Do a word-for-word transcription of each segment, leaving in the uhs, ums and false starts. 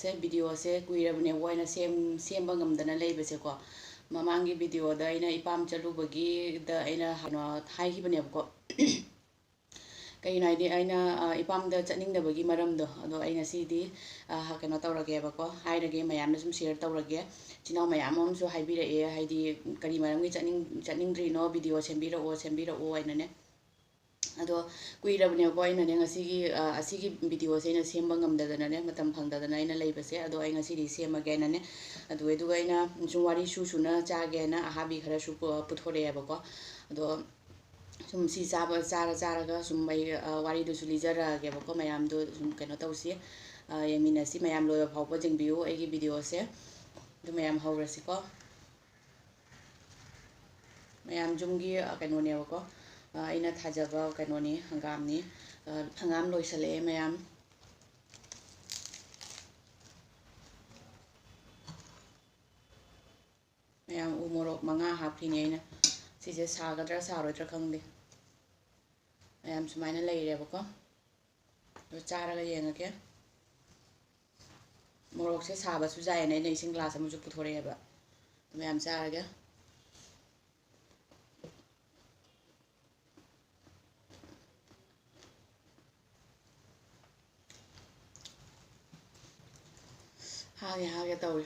ꯁꯦ, ꯚꯤꯗꯤꯑꯣꯁꯦ ꯀꯨꯏꯔꯕꯅꯦꯕꯀꯣ ꯑꯩꯅ ꯁꯦꯝ-, ꯁꯦꯝꯕ ꯉꯝꯗꯅ ꯂꯩꯕꯁꯦꯀꯣ꯫ ꯃꯃꯥꯡꯒꯤ ꯚꯤꯗꯤꯑꯣꯗ ꯑꯩꯅ ꯏꯄꯥꯝ ꯆꯠꯂꯨꯕꯒꯤꯗ ꯑꯩꯅ ꯀꯩꯅꯣ ꯍꯥꯏꯈꯤꯕꯅꯦꯕꯀꯣ꯫ ꯀꯩꯒꯤꯅꯣ ꯍꯥꯏꯗꯤ ꯑꯩꯅ, ꯑ, ꯏꯄꯥꯝꯗ ꯆꯠꯅꯤꯡꯗꯕꯒꯤ ꯃꯔꯝꯗꯣ, ꯑꯗꯣ ꯑꯩ ꯉꯁꯤꯗꯤ, ꯑ, ꯀꯩꯅꯣ ꯇꯧꯔꯒꯦꯕꯀꯣ, ꯍꯥꯏꯔꯒꯦ, ꯃꯌꯥꯝꯅ ꯁꯨꯝ share ꯇꯧꯔꯒꯦ꯫ ꯏꯆꯤꯟ ꯏꯅꯥꯎ ꯃꯌꯥꯝ ꯑꯃꯁꯨ ꯍꯥꯏꯕꯤꯔꯛꯑꯦ, ꯍꯥꯏꯗꯤ ꯀꯔꯤ ꯃꯔꯝꯒꯤ ꯆꯠꯅꯤꯡ-, ꯆꯠꯅꯤꯡꯗ꯭ꯔꯤꯅꯣ, ꯚꯤꯗꯤꯑꯣ ꯁꯦꯝꯕꯤꯔꯛꯑꯣ, ꯁꯦꯝꯕꯤꯔꯛꯑꯣ ꯍꯥꯏꯅꯅꯦ꯫ ꯑꯗꯣ ꯀꯨꯏꯔꯕꯅꯦꯀꯣ ꯑꯩꯅꯅꯦ ꯉꯁꯤꯒꯤ, ꯑ, ꯑꯁꯤꯒꯤ ꯚꯤꯗꯤꯑꯣꯁꯦ ꯑꯩꯅ ꯁꯦꯝꯕ ꯉꯝꯗꯗꯅꯅꯦ, ꯃꯇꯝ ꯐꯪꯗꯗꯅ ꯑꯩꯅ ꯂꯩꯕꯁꯦ꯫ ꯑꯗꯣ ꯑꯩ ꯉꯁꯤꯗꯤ ꯁꯦꯝꯃꯒꯦ ꯍꯥꯏꯅꯅꯦ, ꯑꯗꯨ, ꯑꯗꯨꯒ ꯑꯩꯅ ꯁꯨꯝ ꯋꯥꯔꯤ ꯁꯨ ꯁꯨꯅ ꯆꯥꯒꯦꯅ ꯑꯍꯥꯕꯤ ꯈꯔꯁꯨ ꯄꯨ-, ꯄꯨꯊꯣꯔꯛꯑꯦꯕꯀꯣ꯫ ꯑꯗꯣ ꯁꯨꯝ ꯁꯤ ꯆꯥꯕ, ꯆꯥꯔ ꯆꯥꯔꯒ ꯁꯨꯝ ꯑꯩ, ꯑ, ꯋꯥꯔꯤꯗꯨꯁꯨ ꯂꯤꯖꯔꯛꯑꯒꯦꯕꯀꯣ꯫ ꯃꯌꯥꯝꯗꯣ ꯁꯨꯝ ꯀꯩꯅꯣ ꯇꯧꯁꯤ, ꯑ, ꯌꯦꯡꯃꯤꯟꯅꯁꯤ꯫ ꯃꯌꯥꯝ ꯂꯣꯏꯕ ꯐꯥꯎꯕ ꯌꯦꯡꯕꯤꯌꯨ ꯑꯩꯒꯤ ꯚꯤꯗꯤꯑꯣꯁꯦ꯫ ꯑꯗꯨ ꯃꯌꯥꯝ ꯍꯧꯔꯁꯤꯀꯣ꯫ ꯃꯌꯥꯝ ꯌꯨꯝꯒꯤ, ꯑ, ꯀꯩꯅꯣꯅꯦꯕꯀꯣ꯫ ꯑ, ꯑꯩꯅ ꯊꯥꯖꯕ ꯀꯩꯅꯣꯅꯤ, ꯍꯪꯒꯥꯝꯅꯤ꯫ ꯑ, ꯍꯪꯒꯥꯝ ꯂꯣꯏꯁꯜꯂꯛꯑꯦ ꯃꯌꯥꯝ꯫ ꯃꯌꯥꯝ ꯎ ꯃꯣꯔꯣꯛ ꯃꯉꯥ ꯍꯥꯞꯈꯤꯅꯦ ꯑꯩꯅ꯫ ꯁꯤꯁꯦ ꯁꯥꯒꯗ꯭ꯔꯥ ꯁꯥꯔꯣꯏꯗ꯭ꯔꯥ ꯈꯪꯗꯦ꯫ ꯃꯌꯥꯝ ꯁꯨꯃꯥꯏꯅ ꯂꯩꯔꯦꯕꯀꯣ꯫ ꯑꯗꯨ ꯆꯥꯔꯒ ꯌꯦꯡꯉꯒꯦ꯫ ꯃꯣꯔꯣꯛꯁꯦ ꯁꯥꯕꯁꯨ ꯌꯥꯏꯌꯦꯅ ꯑꯩꯅ ꯏꯁꯤꯡ glass ꯑꯃꯁꯨ ꯄꯨꯊꯣꯔꯛꯑꯦꯕ꯫ ꯑꯗꯨ ꯃꯌꯥꯝ ꯆꯥꯔꯒꯦ꯫ ꯍꯥꯒꯦ ꯍꯥꯒꯦ ꯇꯧꯔꯦ꯫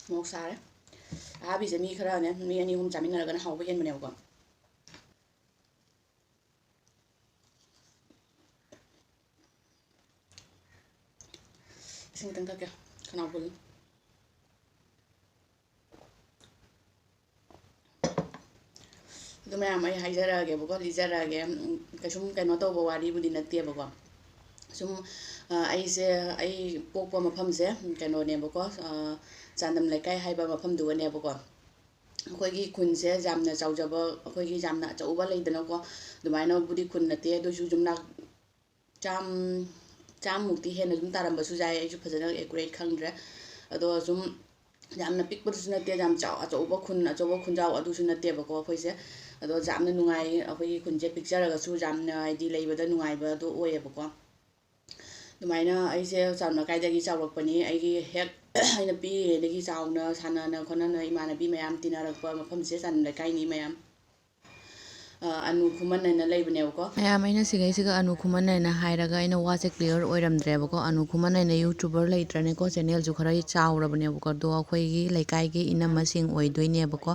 ꯃꯣꯔꯣꯛ ꯁꯥꯔꯦ꯫ ꯑꯍꯥꯕꯤꯁꯦ ꯃꯤ ꯈꯔꯅꯦ, ꯃꯤ ꯑꯅꯤ ꯑꯍꯨꯝ ꯆꯥꯃꯤꯟꯅꯔꯒꯅ ꯍꯥꯎꯕ ꯍꯦꯟꯕꯅꯦꯕꯀꯣ꯫ ꯏꯁꯤꯡ ꯈꯤꯇꯪ ꯊꯛꯀꯦ, ꯈꯅꯥꯎ ꯐꯨꯜꯂꯤ꯫ ꯑꯗꯨ ꯃꯌꯥꯝ ꯑꯩ ꯍꯥꯏꯖꯔꯛꯑꯒꯦꯕꯀꯣ, ꯂꯤꯖꯔꯛꯑꯒꯦ꯫ ꯎꯝ, ꯀꯩꯁꯨꯝ ꯀꯩꯅꯣ ꯇꯧꯕ ꯋꯥꯔꯤꯕꯨꯗꯤ ꯅꯠꯇꯦꯕꯀꯣ꯫ ꯁꯨꯝ ꯑꯩꯁꯦ, ꯑꯩ ꯄꯣꯛꯄ ꯃꯐꯝꯁꯦ ꯀꯩꯅꯣꯅꯦꯕꯀꯣ, ꯆꯥꯟꯗꯝ ꯂꯩꯀꯥꯏ ꯍꯥꯏꯕ ꯃꯐꯝꯗꯨꯒꯅꯦꯕꯀꯣ꯫ ꯑꯩꯈꯣꯏꯒꯤ ꯈꯨꯟꯁꯦ ꯌꯥꯝꯅ ꯆꯥꯎꯖꯕ, ꯑꯩꯈꯣꯏꯒꯤ ꯌꯥꯝꯅ ꯑꯆꯧꯕ ꯂꯩꯗꯅꯀꯣ, ꯑꯗꯨꯃꯥꯏꯅꯕꯨꯗꯤ ꯈꯨꯟ ꯅꯠꯇꯦ꯫ ꯑꯗꯨ ꯑꯣꯏꯁꯨ ꯌꯨꯝꯅꯥꯛ ꯆꯥꯝ ꯆꯥꯝꯃꯨꯛꯇꯤ ꯍꯦꯟꯅ ꯑꯗꯨꯝ ꯇꯥꯔꯝꯕꯁꯨ ꯌꯥꯏ, ꯑꯩꯁꯨ ꯐꯖꯅ ꯑꯦꯀꯨꯔꯦꯠ ꯈꯪꯗ꯭ꯔꯦ꯫ ꯑꯗꯣ ꯁꯨꯝ ꯌꯥꯝꯅ ꯄꯤꯛꯄꯗꯨꯁꯨ ꯅꯠꯇꯦ, ꯌꯥꯝ ꯆꯥꯎ ꯑꯆꯧꯕ ꯈꯨꯟ, ꯑꯆꯧꯕ ꯈꯨꯟꯖꯥꯎ ꯑꯗꯨꯁꯨ ꯅꯠꯇꯦꯕꯀꯣ ꯑꯩꯈꯣꯏꯁꯦ꯫ ꯑꯗꯣ ꯌꯥꯝꯅ ꯅꯨꯡꯉꯥꯏ, ꯑꯩꯈꯣꯏꯒꯤ ꯈꯨꯟꯁꯦ ꯄꯤꯛꯆꯔꯒꯁꯨ ꯌꯥꯝꯅ, ꯍꯥꯏꯗꯤ, ꯂꯩꯕꯗ ꯅꯨꯡꯉꯥꯏꯕꯗꯣ ꯑꯣꯏꯌꯦꯕꯀꯣ꯫ ꯑꯗꯨꯃꯥꯏꯅ ꯑꯩꯁꯦ ꯆꯥꯟꯗꯝ ꯂꯩꯀꯥꯏꯗꯒꯤ ꯆꯥꯎꯔꯛꯄꯅꯤ꯫ ꯑꯩꯒꯤ ꯍꯦꯛ ꯑꯩꯅ ꯄꯤꯛꯏꯉꯩꯗꯒꯤ ꯆꯥꯎꯅ ꯁꯥꯟꯅꯅ ꯈꯣꯠꯅꯅ ꯏꯃꯥꯟꯅꯕꯤ ꯃꯌꯥꯝ ꯇꯤꯟꯅꯔꯛꯄ ꯃꯐꯝꯁꯦ ꯆꯥꯟꯗꯝ ꯂꯩꯀꯥꯏꯅꯤ ꯃꯌꯥꯝ꯫ ꯑ, ꯑꯅꯨ ꯈꯨꯃꯟ ꯍꯥꯏꯅ ꯂꯩꯕꯅꯦꯕꯀꯣ꯫ ꯃꯌꯥꯝ, ꯑꯩꯅ ꯁꯤꯈꯩꯁꯤꯒ ꯑꯅꯨ ꯈꯨꯃꯟ ꯍꯥꯏꯅ ꯍꯥꯏꯔꯒ ꯑꯩꯅ ꯋꯥꯁꯦ ꯀ꯭ꯂꯤꯌꯥꯔ ꯑꯣꯏꯔꯝꯗ꯭ꯔꯦꯕꯀꯣ꯫ ꯑꯅꯨ ꯈꯨꯃꯟ ꯍꯥꯏꯅ ꯌꯨꯇ꯭ꯌꯨꯕꯔ ꯂꯩꯇ꯭ꯔꯅꯦꯀꯣ, ꯆꯦꯅꯦꯜꯁꯨ ꯈꯔ ꯆꯥꯎꯔꯕꯅꯦꯕꯀꯣ꯫ ꯑꯗꯣ ꯑꯩꯈꯣꯏꯒꯤ ꯂꯩꯀꯥꯏꯒꯤ ꯏꯅꯝꯃꯁꯤꯡ ꯑꯣꯏꯗꯣꯏꯅꯦꯕꯀꯣ꯫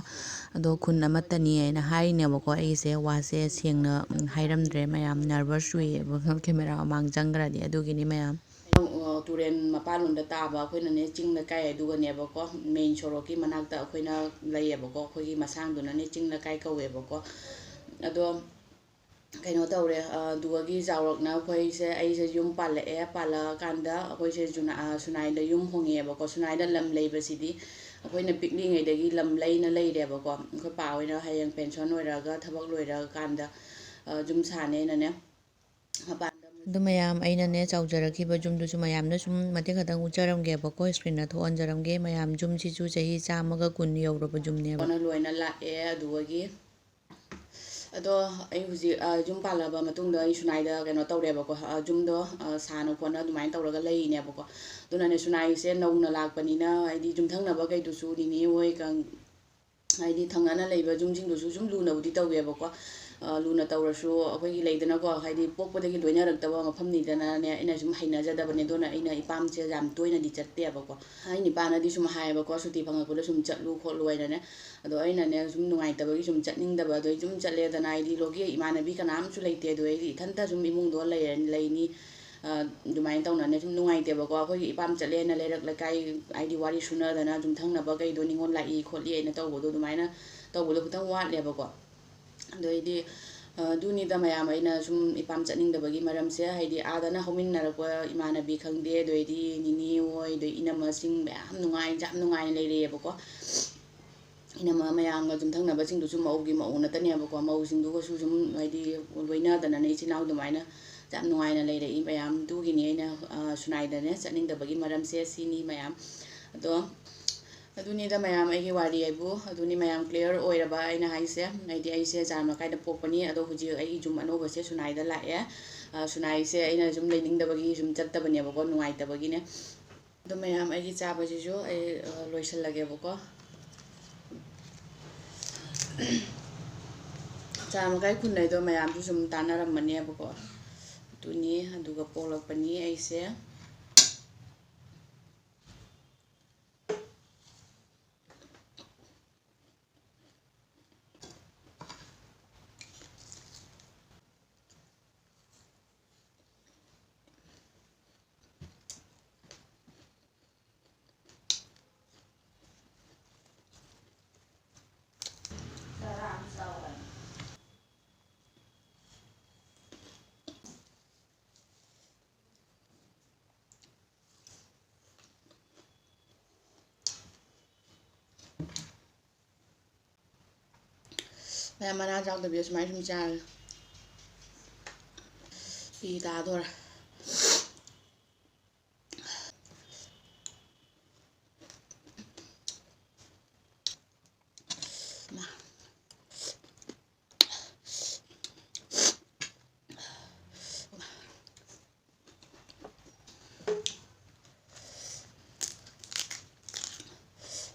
ꯑꯗꯣ ꯈꯨꯟ ꯑꯃꯠꯇꯅꯤ ꯍꯥꯏꯅ ꯍꯥꯏꯔꯤꯅꯦꯕꯀꯣ꯫ ꯑꯩꯁꯦ ꯋꯥꯁꯦ ꯁꯦꯡꯅ, ꯎꯝ, ꯍꯥꯏꯔꯝꯗ꯭ꯔꯦ ꯃꯌꯥꯝ, ꯅꯔꯚꯁ ꯆꯨꯏꯌꯦꯕ ꯀꯦꯃꯦꯔꯥ ꯃꯃꯥꯡ ꯆꯪꯈ꯭ꯔꯗꯤ꯫ ꯑꯗꯨꯒꯤꯅꯤ ꯃꯌꯥꯝ꯫ ꯇꯨꯔꯦꯟ ꯃꯄꯥꯟꯂꯣꯝꯗ ꯇꯥꯕ ꯑꯩꯈꯣꯏꯅꯅꯦ ꯆꯤꯡ ꯂꯩꯀꯥꯏ ꯑꯗꯨꯒꯅꯦꯕꯀꯣ, ꯃꯦꯟ ꯁꯣꯔꯣꯛꯀꯤ ꯃꯅꯥꯛꯇ ꯑꯩꯈꯣꯏꯅ ꯂꯩꯌꯦꯕꯀꯣ꯫ ꯑꯩꯈꯣꯏꯒꯤ ꯃꯁꯥꯡꯗꯨꯅꯅꯦ ꯆꯤꯡ ꯂꯩꯀꯥꯏ ꯀꯧꯋꯦꯕꯀꯣ꯫ ꯑꯗꯣ ꯀꯩꯅꯣ ꯇꯧꯔꯦ, ꯑꯗꯨꯗꯒꯤ ꯆꯥꯎꯔꯛꯅ ꯑꯩꯈꯣꯏꯁꯦ, ꯑꯩꯁꯦ ꯌꯨꯝ ꯄꯥꯜꯂꯛꯑꯦ꯫ ꯄꯥꯜꯂꯛꯑꯀꯥꯟꯗ ꯑꯩꯈꯣꯏꯁꯦ ꯖꯨꯅꯥ-, ꯑ, ꯁꯨꯅꯥꯏꯗ ꯌꯨꯝ ꯍꯣꯡꯉꯛꯑꯦꯕꯀꯣ꯫ ꯁꯨꯅꯥꯏꯗ ꯂꯝ ꯂꯩꯕꯁꯤꯗꯤ ꯑꯩꯈꯣꯏꯅ ꯄꯤꯛꯂꯤꯉꯩꯗꯒꯤ ꯂꯝ ꯂꯩꯅ ꯂꯩꯔꯦꯕꯀꯣ꯫ ꯑꯩꯈꯣꯏ ꯄꯥ ꯍꯣꯏꯅ ꯍꯌꯦꯡ ꯄꯦꯟꯁꯟ ꯑꯣꯏꯔꯛꯑꯒ, ꯊꯕꯛ ꯂꯣꯏꯔꯀꯥꯟꯗ, ꯑ, ꯌꯨꯝ ꯁꯥꯅꯦꯅꯅꯦ ꯃꯄꯥꯟꯗ ꯑꯗꯨ ꯃꯌꯥꯝ, ꯑꯩꯅꯅꯦ ꯆꯥꯎꯖꯔꯛꯈꯤꯕ ꯌꯨꯝꯗꯨꯁꯨ ꯃꯌꯥꯝꯅ ꯁꯨꯝ ꯃꯇꯦꯛ ꯈꯛꯇꯪ ꯎꯠꯆꯔꯝꯒꯦꯕꯀꯣ, ꯁ꯭ꯀ꯭ꯔꯤꯟꯗ ꯊꯣꯛꯍꯟꯖꯔꯝꯒꯦ꯫ ꯃꯌꯥꯝ, ꯌꯨꯝꯁꯤꯁꯨ ꯆꯍꯤ ꯆꯥꯝꯃꯒ ꯀꯨꯟ ꯌꯧꯔꯕ ꯌꯨꯝꯅꯦꯕ꯫ ꯀꯣꯟꯅ ꯂꯣꯏꯅ ꯂꯥꯛꯑꯦ꯫ ꯑꯗꯨꯗꯒꯤ ꯑꯗꯣ ꯑꯩ ꯍꯧꯖꯤꯛ, ꯑ, ꯌꯨꯝ ꯄꯥꯜꯂꯕ ꯃꯇꯨꯡꯗ ꯑꯩ ꯁꯨꯅꯥꯏꯗ ꯀꯩꯅꯣ ꯇꯧꯔꯦꯕꯀꯣ, ꯑ, ꯌꯨꯝꯗꯣ, ꯑ, ꯁꯥꯅ ꯈꯣꯠꯅ ꯑꯗꯨꯃꯥꯏꯅ ꯇꯧꯔꯒ ꯂꯩꯔꯤꯅꯦꯕꯀꯣ꯫ ꯑꯗꯨꯅꯅꯦ, ꯁꯨꯅꯥꯏꯁꯦ ꯅꯧꯅ ꯂꯥꯛꯄꯅꯤꯅ, ꯍꯥꯏꯗꯤ, ꯌꯨꯝꯊꯪꯅꯕꯈꯩꯗꯨꯁꯨ, ꯅꯤꯅꯦ ꯍꯣꯏ, ꯀꯪ-, ꯍꯥꯏꯗꯤ, ꯊꯪꯅꯅ ꯂꯩꯕ ꯌꯨꯝꯁꯤꯡꯗꯨꯁꯨ ꯁꯨꯝ ꯂꯨꯅꯕꯨꯗꯤ ꯇꯧꯋꯦꯕꯀꯣ꯫ ꯑ, ꯂꯨꯅ ꯇꯧꯔꯁꯨ, ꯑꯩꯈꯣꯏꯒꯤ ꯂꯩꯗꯅꯀꯣ, ꯍꯥꯏꯗꯤ, ꯄꯣꯛꯄꯗꯒꯤ ꯂꯣꯏꯅꯔꯛꯇꯕ ꯃꯐꯝꯅꯤꯗꯅꯅꯦ, ꯑꯩꯅ ꯁꯨꯝ ꯍꯩꯅꯖꯗꯕꯅꯦ꯫ ꯑꯗꯨꯅ ꯑꯩꯅ ꯏꯄꯥꯝꯁꯦ ꯌꯥꯝ ꯇꯣꯏꯅꯗꯤ ꯆꯠꯇꯦꯕꯀꯣ꯫ ꯑꯩ ꯅꯤꯄꯥꯅꯗꯤ ꯁꯨꯝ ꯍꯥꯏꯌꯦꯕꯀꯣ, ꯁꯨꯇꯤ ꯐꯪꯉꯛꯄꯗ ꯁꯨꯝ ꯆꯠꯂꯨ ꯈꯣꯠꯂꯨ ꯍꯥꯏꯅꯅꯦ꯫ ꯑꯗꯣ ꯑꯩꯅꯅꯦ, ꯁꯨꯝ ꯅꯨꯡꯉꯥꯏꯇꯕꯒꯤ ꯁꯨꯝ ꯆꯠꯅꯤꯡꯗꯕ꯫ ꯑꯗꯣ ꯑꯩ ꯁꯨꯝ ꯆꯠꯂꯦꯗꯅ, ꯑꯩꯗꯤ ꯂꯣꯀꯦꯜ ꯏꯃꯥꯟꯅꯕꯤ ꯀꯅꯥꯝꯁꯨ ꯂꯩꯇꯦ꯫ ꯑꯗꯣ ꯑꯩꯗꯤ ꯏꯊꯟꯇ ꯁꯨꯝ ꯏꯃꯨꯡꯗꯣ ꯂꯩꯔ-, ꯂꯩꯅꯤ꯫ ꯑ, ꯑꯗꯨꯃꯥꯏꯅ ꯇꯧꯅꯅꯦ, ꯁꯨꯝ ꯅꯨꯡꯉꯥꯏꯇꯦꯕꯀꯣ꯫ ꯑꯩꯈꯣꯏꯒꯤ ꯏꯄꯥꯝ ꯆꯠꯂꯦꯅ ꯂꯩꯔꯛ ꯂꯩꯀꯥꯏ, ꯍꯥꯏꯗꯤ, ꯋꯥꯔꯤ ꯁꯨꯅꯗꯅ ꯌꯨꯝꯊꯪꯅꯕꯈꯩꯗꯣ ꯅꯤꯉꯣꯜ ꯂꯥꯛꯏ ꯈꯣꯠꯂꯤ ꯍꯥꯏꯅ ꯇꯧꯕꯗꯣ, ꯑꯗꯨꯃꯥꯏꯅ ꯇꯧꯕꯗꯣ ꯈꯤꯇꯪ ꯋꯥꯠꯂꯦꯕꯀꯣ꯫ ꯑꯗꯩꯗꯤ, ꯑꯗꯨꯅꯤꯗ ꯃꯌꯥꯝ, ꯑꯩꯅ ꯁꯨꯝ ꯏꯄꯥꯝ ꯆꯠꯅꯤꯡꯗꯕꯒꯤ ꯃꯔꯝꯁꯦ, ꯍꯥꯏꯗꯤ ꯑꯥꯗꯅ ꯍꯧꯃꯤꯟꯅꯔꯛꯄ ꯏꯃꯥꯟꯅꯕꯤ ꯈꯪꯗꯦ, ꯑꯗꯩꯗꯤ ꯅꯤꯅꯦ ꯍꯣꯏ, ꯑꯗꯩ ꯏꯅꯝꯃꯁꯤꯡ ꯃꯌꯥꯝ ꯅꯨꯡꯉꯥꯏ, ꯌꯥꯝ ꯅꯨꯡꯉꯥꯏꯅ ꯂꯩꯔꯛꯑꯦꯕꯀꯣ꯫ ꯏꯅꯝꯃ ꯃꯌꯥꯝꯒ ꯌꯨꯝꯊꯪꯅꯕꯁꯤꯡꯗꯨꯁꯨ ꯃꯧꯒꯤ ꯃꯧ ꯅꯠꯇꯅꯦꯕꯀꯣ, ꯃꯧꯁꯤꯡꯗꯨꯒꯁꯨ ꯁꯨꯝ ꯍꯥꯏꯗꯤ ꯂꯣꯏꯅꯗꯅꯅꯦ, ꯏꯆꯤꯜ ꯏꯅꯥꯎ ꯑꯗꯨꯃꯥꯏꯅ ꯌꯥꯝ ꯅꯨꯡꯉꯥꯏꯅ ꯂꯩꯔꯛꯏ ꯃꯌꯥꯝ꯫ ꯑꯗꯨꯒꯤꯅꯤ ꯑꯩꯅ, ꯑ, ꯁꯨꯅꯥꯏꯗꯅꯦ ꯆꯠꯅꯤꯡꯗꯕꯒꯤ ꯃꯔꯝꯁꯦ ꯁꯤꯅꯤ ꯃꯌꯥꯝ꯫ ꯑꯗꯣ ꯑꯗꯨꯅꯤꯗ ꯃꯌꯥꯝ, ꯑꯩꯒꯤ ꯋꯥꯔꯤ ꯍꯥꯏꯕꯨ ꯑꯗꯨꯅꯤ ꯃꯌꯥꯝ, clear ꯑꯣꯏꯔꯕ ꯑꯩꯅ ꯍꯥꯏꯁꯦ꯫ ꯍꯥꯏꯗꯤ ꯑꯩꯁꯦ ꯆꯥꯔ ꯃꯀꯥꯏꯗ ꯄꯣꯛꯄꯅꯤ, ꯑꯗꯣ ꯍꯧꯖꯤꯛ ꯑꯩꯒꯤ ꯌꯨꯝ ꯑꯅꯧꯕꯁꯦ ꯁꯨꯅꯥꯏꯗ ꯂꯥꯛꯑꯦ꯫ ꯑ, ꯁꯨꯅꯥꯏꯁꯦ ꯑꯩꯅ ꯁꯨꯝ ꯂꯩꯅꯤꯡꯗꯕꯒꯤ ꯁꯨꯝ ꯆꯠꯇꯕꯅꯦꯕꯀꯣ, ꯅꯨꯡꯉꯥꯏꯇꯕꯒꯤꯅꯦ꯫ ꯑꯗꯣ ꯃꯌꯥꯝ, ꯑꯩꯒꯤ ꯆꯥꯕꯁꯤꯁꯨ ꯑꯩ, ꯑ, ꯂꯣꯏꯁꯤꯜꯂꯒꯦꯕꯀꯣ꯫ ꯆꯥꯔ ꯃꯀꯥꯏ ꯈꯨꯟꯅꯩꯗꯣ ꯃꯌꯥꯝꯁꯨ ꯁꯨꯝ ꯇꯥꯟꯅꯔꯝꯃꯅꯦꯕꯀꯣ꯫ ꯑꯗꯨꯅꯤ, ꯑꯗꯨꯒ ꯄꯣꯛꯂꯛꯄꯅꯤ ꯑꯩꯁꯦ꯫ ꯃꯌꯥꯝ, ꯃꯅꯥ ꯆꯥꯎꯗꯕꯤꯗ ꯁꯨꯃꯥꯏꯅ ꯁꯨꯝ ꯆꯥꯔꯦ꯫ ꯄꯤ ꯇꯥꯗꯣꯔꯦ꯫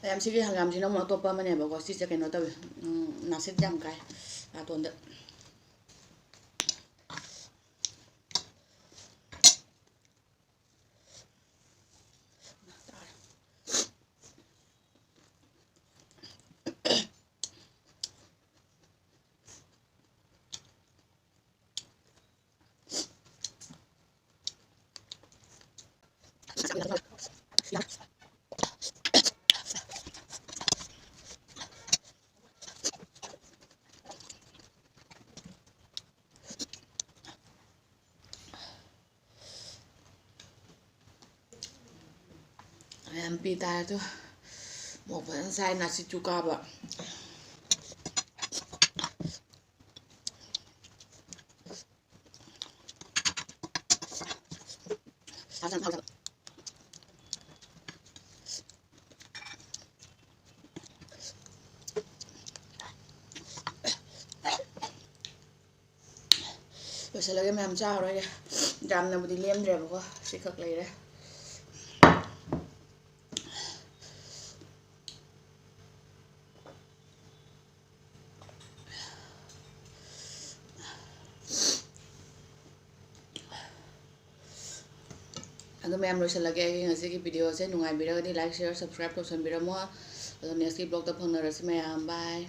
ꯃꯌꯥꯝ, ꯁꯤꯒꯤ ꯍꯪꯒꯥꯝꯁꯤꯅ ꯑꯃꯨꯛ ꯑꯇꯣꯞꯄ ꯑꯃꯅꯦꯕꯀꯣ꯫ ꯁꯤꯁꯦ ꯀꯩꯅꯣ ꯇꯧꯋꯤ, ꯎꯝ, ꯅꯥꯁꯤꯠ ꯌꯥꯝ ꯀꯥꯏ ꯅꯥꯇꯣꯟꯗ꯫ ꯅꯨꯄꯤ ꯇꯥꯔꯦ ꯇꯨ꯫ ꯃꯣꯔꯣꯛ ꯐꯖꯅ ꯆꯥꯏ, ꯅꯥꯆꯤꯠꯁꯨ ꯀꯥꯕ꯫ ꯂꯣꯏꯁꯤꯜꯂꯒꯦ, ꯃꯌꯥꯝ ꯆꯥꯔꯔꯣꯏꯒꯦ꯫ ꯌꯥꯝꯅꯕꯨꯗꯤ ꯂꯦꯝꯗ꯭ꯔꯦꯕꯀꯣ, ꯁꯤꯈꯛ ꯂꯩꯔꯦ꯫ ꯑꯗꯣ ꯃꯌꯥꯝ, ꯂꯣꯏꯁꯤꯜꯂꯒꯦ ꯑꯩꯒꯤ ꯉꯁꯤꯒꯤ videoꯁꯦ꯫ ꯅꯨꯡꯉꯥꯏꯕꯤꯔꯒꯗꯤ like, share, subscribe ꯇꯧꯁꯟꯕꯤꯔꯝꯃꯣ꯫ ꯑꯗꯣ nextꯀꯤ vlogꯇ ꯐꯪꯅꯔꯁꯤ ꯃꯌꯥꯝ꯫ Bye꯫